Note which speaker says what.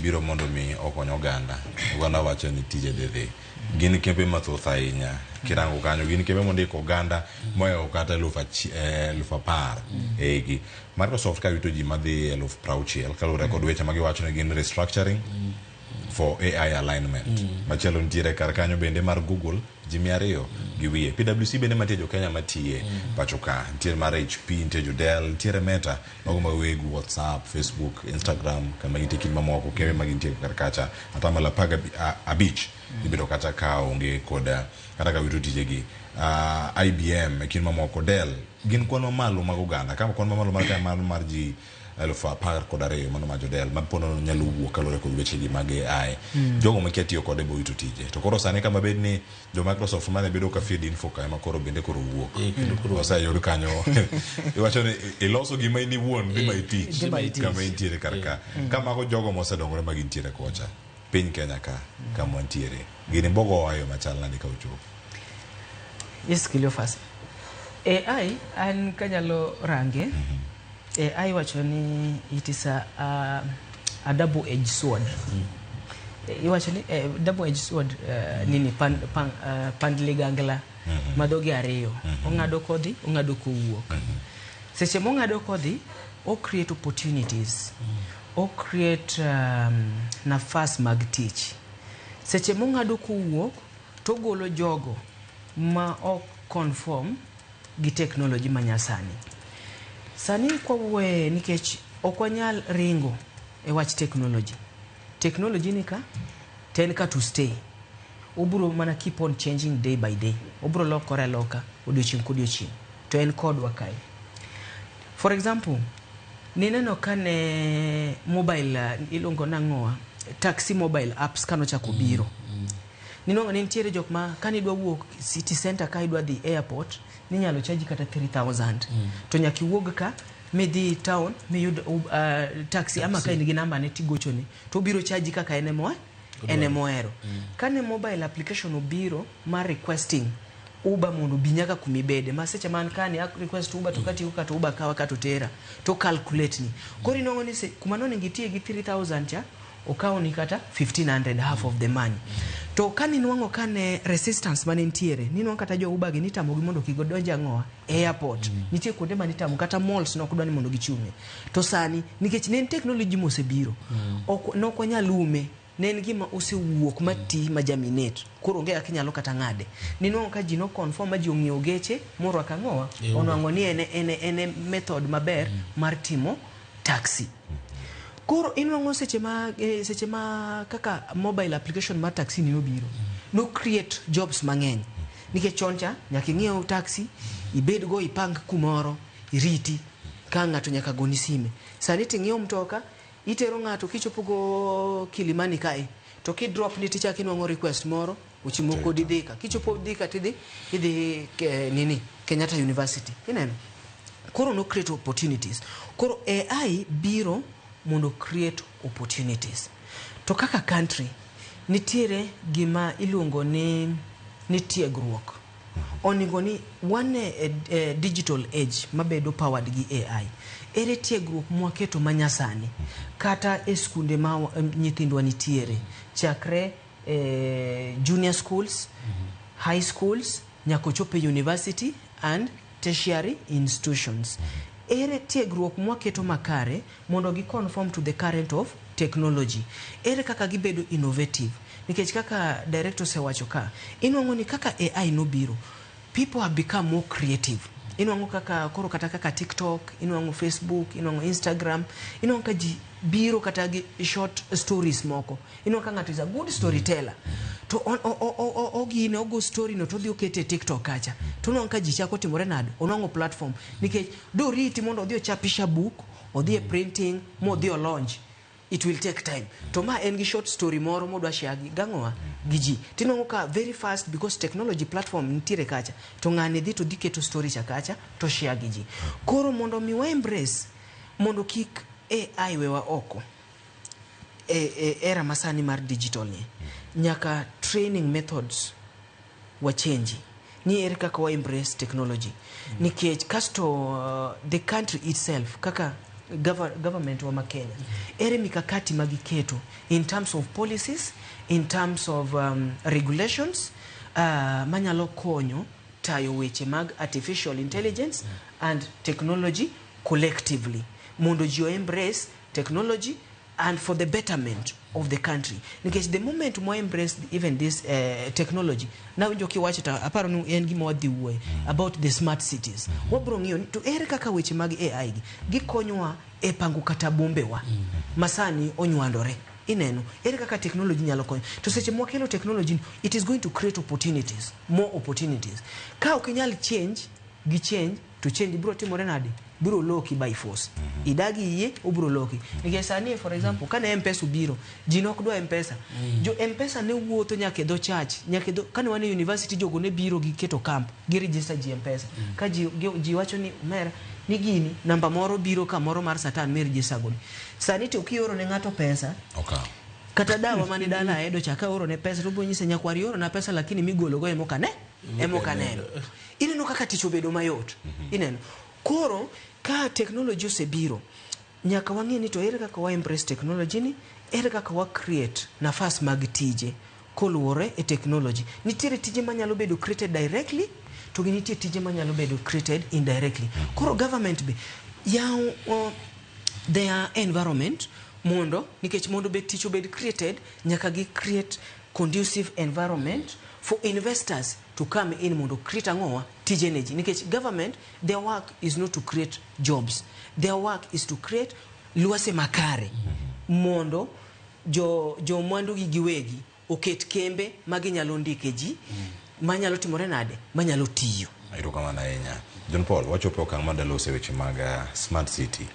Speaker 1: biro mondo mi okony oganda. Oganda wacho ni tije dhi dhi. Gin kembe mathoth ahinya. Kirango kanyo gin kembe mondiko oganda mohewo kata 10,000 e igi. Microsoft ka wito ji madhi 60,000 kaluwore kod weche ma giwacho ni gin restructuring for AI alignment. Machielo nitiere kar kanyo bende mar Google ji 200 gi wiye. PwC bende mantie jo Kenya matiye pacho ka. Nitiere mar HP, nitie jo Dell, nitiere Meta, mago mag weg WhatsApp, Facebook, Instagram, kama gintie kind mamoko, kembe ma gintie kar kacha atamalo 15 ibedo kata ka onge kod kata ka wito tijegi. IBM e kind mamoko, Dell, gin kwan mamalo mag oganda. Kama kwan mamalo mar ka mar ji 12,000 mano mar jo Dell ma po nono nyalo wuok kaluwore kod weche gi mag AI. Jogo makia tiyo kode bo wito tije. To koro sani kama bed ni jo Microsoft mane bedo ka feed info ka ema koro bende koro wuok.
Speaker 2: Kendo koro
Speaker 1: Oseyud kanyo. Iwacho ni iloso gima in iwuon dhi ma itich
Speaker 3: Dhi ma itich.
Speaker 1: kama intiere kar ka. Ka mago jogo mosedongore ma gintiere kocha. Piny Kenya ka kama wantiere. Gini bogo oa yo machal nade ka ochopo.
Speaker 3: Yes, Cleophas. AI an kanyalo range AI wacho ni it is a double edged sword. Iwacho ni double edged sword nini pand ligangla ma dhoge ariyo. Ong'ado kodhi, ong'ado kowuok. Seche mong'ado kodhi, o create opportunities. O create nafas mag tich. Seche mong'ado kowuok, to ogolo jogo ma ok conform gi technology manyasani. Sani kwawuoye nikech ok wanyal ringo e wach technology. Technology ni ka, to en ka to stay. Obiro mana keep on changing day by day. Obiro lokore aloka odiochieng' kodiochieng'. To en kodwa kae. For example, nineno kane mobile iluongo nang'owa taxi mobile apps kanochako biro. Ninwang'o ni nitiere jok ma kanidwa wuok city center ka idwa dhi airport ninyalo chaji kata 3000 to nyaka iwuog ka midhi town miyud taxi ama ka in gi namba ne tigochone to obiro chaji kaka en emo en emohero. Kane mobile application obiro mar requesting Uber mondo obi nyaka kumibede ma seche man kani a request Uber to katieko kata Uber kawa kato tera to calculate ni koro inwang'o ni kuma nonego itiye gi 3000 cha okawni kata 1500, half of the money. To kaninwang'o kane resistance mane nitiere ninwang'o kata jo Uber gi nitamogi mondo kik gidonj ang'owa airport. Nitie kuonde manitamo kata malls nok dwa ni mondo gichung'e. To sani nikech ne en technology mosebiro ok nok wanyal ume ne en gima osewuok mati ma germinate koro onge kaka inyalo kata ng'ade. Ninwang'o ka ji no conform ma ji ong'iewo geche morwako ang'owa onwang'o ni en method maber mar timo taxi. Koro inwang'o seche ma kaka mobile application mar taxi ni nobiro no create jobs mang'eny nikech chon cha nyaka ing'iew taxi ibed go ipang kumoro iriti ka ng'ato nyaka goni sime. Sani ting'iew mtoka itero ng'ato kichopo go Kilimani kae to kidrop ni tichako inwang'o request moro ochimo kodi Thika kichopo Thika tidhi idhi nini Kenyatta University ineno. Koro no create opportunities. Koro AI biro mondo create opportunities. To kaka country nitiere gima iluongo ni tiegruok. Onego ni wan e digital age mabedo powered gi AI. Ere tiegruok mwaketo manyasani kata e skunde ma nyithindwa nitiere chakre junior schools, high schools nyaka ochop e university and tertiary institutions. Ere tiegruok mwaketo makare mondo gi conform to the current of technology. Ere kaka gibedo innovative nikech kaka director osewacho ka inwang'o ni kaka AI nobiro people have become more creative. Inwang'o kaka koro kata kaka TikTok, inwang'o Facebook, inwang'o Instagram, inwang'o ka ji biro kata gi short stories moko. Inwang'o ka ng'ato is a good storyteller. To ogine ogo story no to odhi okete e TikTok kacha. To onwang'o ka ji chako timore nade? Onwang'o platform nikech doriti mondo odhi ochapisha book, odhi e printing, modhi o launch. It will take time. To ma en gi short story moro modwa share gi gang'owa gi ji. Tinwang'o ka very fast because technology platform nitiere kacha. To ng'ani dhi to dhi keto story cha kacha to share gi ji. Koro mondo mi wa embrace mondo kik AI wewa oko e era masani mar digital ni nyaka training methods wa change ni ere kaka wa embrace technology nikech kasto the country itself kaka Government wa ma Kenya, ere mikakati ma giketo in terms of policies, in terms of regulations manyalo konyo tayo weche mag artificial intelligence and technology collectively mondo ji o embrace technology and for the betterment of the country? Nikech the moment mo embrace even this technology, nawinjo kiwacho to aparo ni en gima wadhi wuoye about the smart cities. Wabro ng'iyo ni to ere kaka weche mag AI gi gikonyowa e pango kata bombewa masani onywandore. Ineno ere kaka technology nyalo konyo? To seche mwakelo technology ni, it is going to create opportunities, more opportunities. Ka ok inyal change gi change, to change biro timore nade? Biro loki by force. Idagi yie, obiro loki. Nikech sani, for example, kane M-Pesa obiro, ji nok dwa M-Pesa. Jo M-Pesa ne wuotho nyaka e dho church, nyaka e dho kane wan e university, jogo ne biro gi keto camp, gi register ji M-Pesa. Ka ji wacho ni omera ni gini namba moro biro kamoro mar satan mi register goni. Sani to kioro ne ng'ato pesa,
Speaker 1: Okaw.
Speaker 3: Kata dawa mane dala aedo cha, ka oro ne pesa to obiro nyise, "Nyakwar, ioro na pesa, lakini migolo go emoka ne emoka neno." Ineno kaka tich obedo mayot. Ineno koro ka technology osebiro, nyaka wang'e ni to ere kaka wa embrace technology ni, ere kaka wa create nafas mag tije koluwore e technology. Nitiere tije manyalo bedo created directly, to gi nitie tije manyalo bedo created indirectly. Koro government be yaw their environment mondo, nikech mondo bed tich obed created, nyaka gi create conducive environment for investors to come in mondo create ang'owa tije ne ji. Nikech government, their work is not to create jobs, their work is to create lwase makare mondo jo mwandu gi giwegi oket kembe ma ginyalo ndike ji, manyalo timore nade, manyalo tiyo.
Speaker 1: Erokamano ahinya, John Paul. Wachopo e okang' madwa loso e weche mag smart city.